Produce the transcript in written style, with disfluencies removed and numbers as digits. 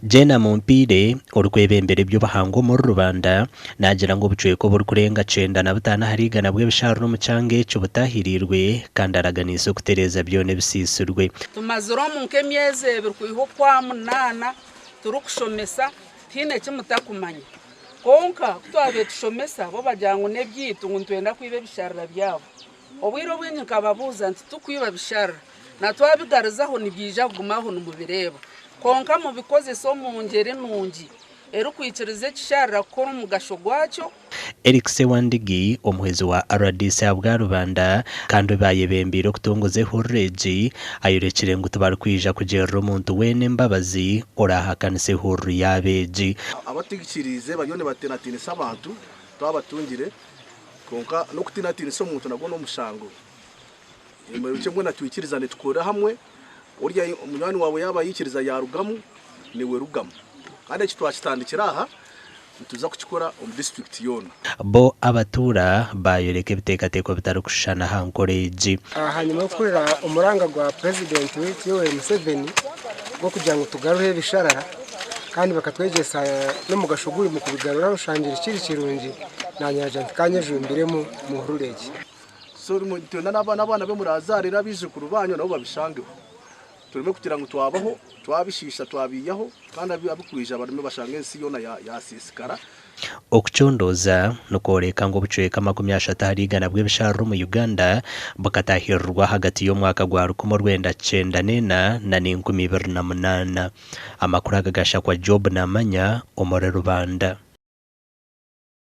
Jane Amumpiire, orikwebembera eby'obuhangwa omuri Rubanda, naagira ngu obucweka oburikurenga 95 ahari igana bw'ebisharara omu kyanga ekyo butaahiriirwe kandi araganiise okutereeza byona ebisiisirwe. Tumazire omu nk'emyezi ebiri kwiha okwamunaana turikushomesa tihaine eki mutakumanya. Kwonka ku twabaire tushomesa bo bagira ngu n'ebyaitu ngu nitwenda kwiba ebisharara byabo. Obwire obwingi nkababuuza nti, Tikwiba bisharara, na twabigarizaho nibyija kugumaho nimubireeba. Kwonka mubikozese omu ngyeri nungi erikwikiriza ekisharara kukora omugasho gwakyo. Eric Ssewandigi, omuhwezi wa rdc ahabwa Rubanda kandi obayebembeire okutongoza ehururu egi, ayorekire ngu tibarikwija kugirira omuntu weena embabazi orahakanisa ehururu yaabo egi. Abatigikiriize bariyo nibatinatiinisa abantu twabatungire. Kwonka n'okutiinatiinisa omuntu nagwo n'omushango. Murekye mbwenu twikirizane tukore hamwe, orya munywani waawe yaaba yaikiriza yaarugamu, naiwe rugamu. Kandi eki twakitandikira aha, nituza kukikora omu disiturikiti yoona. Bo abatuura baayoreka ebiteekateeko bitarikushushana aha nkora egi. Ahanyima y'okuhurira omuranga gwa Purezidenti waitu Yoweri Museveni gw'okugira ngu tugarureho ebisharara kandi bakatwegyesa n'omugasho oguri omu kubigaruraho nshangire kiri kirungi naanye naagira nti kanyejumbiremu omu hururu egi. So nitwenda n'abaana abu murazaarire abaijukuru baanyu nabo babishangeho. Tureme kugira ngu twabaho twabishiisha twabiihaho kandi abikwija bareme bashange ensi yoona yaasiisikara. Okucondooza nikworeka ngu obucweka 30 ahari igana bw'ebisharara omu Uganda bukataahirirwa ahagati y'omwaka gwa 1994 na n'enkumi ibiri na munaana. Amakuru aga gashakwa Job Namanya omuri Rubanda.